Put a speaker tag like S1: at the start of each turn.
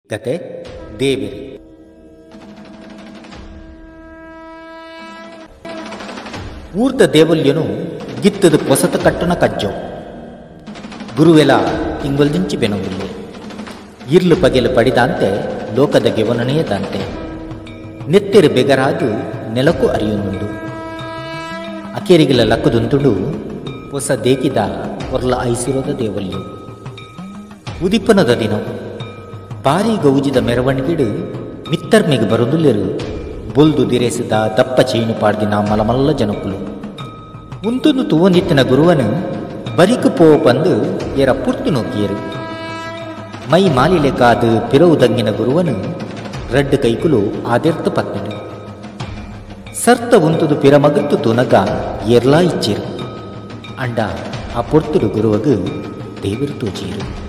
S1: ಕತೆ ದೇವೆರ್. ಊರ್ದ ದೇವಲ್ಯನು ಗಿತ್ತದ ಪೊಸತ ಕಟ್ಟುನ ಕಜ್ಜೊ. ಗುರುವೆಲ ತಿಂಗೊಲ್ದಿಂಚಿ ಬೆನೊಂದುಲ್ಲೆ. ಇರ್ಲು ಪಗೆಲು ಪಡಿದಾಂತೆ ಲೋಕದ ಗೆವನನೇ ದಾಂತೆ. ನೆತ್ತೆರು ಬೆಗರಾದು ನೆಲಕು ಅರಿಯೊಂದುಂಡು. ಅಕೇರಿಗಿಲ ಲಕ್ಕುದುಂತುಡು ಪೊಸ ದೇಕಿದ ಒರ್ಲ ಐಸಿರೋದ ದೇವಲ್ಯು. ಉದಿಪನದ ದಿನ ಬಾರಿ ಗೌಜಿದ ಮೆರವಣಿಗೆಡು ಮಿತ್ತರ್ಮೆಗ್ ಬರೊಂದುಲ್ಲೆರು ಬೊಲ್ದು ದಿರೇಸಿದ ದಪ್ಪ ಚೈನು ಪಾಡ್ದಿನ ಮಲಮಲ್ಲ ಜನಕುಲು. ಉಂತುಂದು ತೂವೊಂದಿತ್ತಿನ ಗುರುವನು ಬರಿಕು ಪೋ ಪಂದು ಏರ ಪುರ್ತು ನೋಕಿಯರು. ಮೈ ಮಾಲಿಲೆಕಾದು ಪಿರವು ದಂಗಿನ ಗುರುವನು ರಡ್ಡು ಕೈಕುಲು ಆದೆರ್ತು ಪತ್ತನು. ಸರ್ತ ಉಂತುದು ಪಿರಮಗತ್ತು ತೂನಗ ಏರ್ಲಾ ಇಚ್ಚಿರು. ಅಂಡ ಆ ಪೊರ್ತುಡು ಗುರುವಗು ದೇವರು ತೋಜಿಯರು.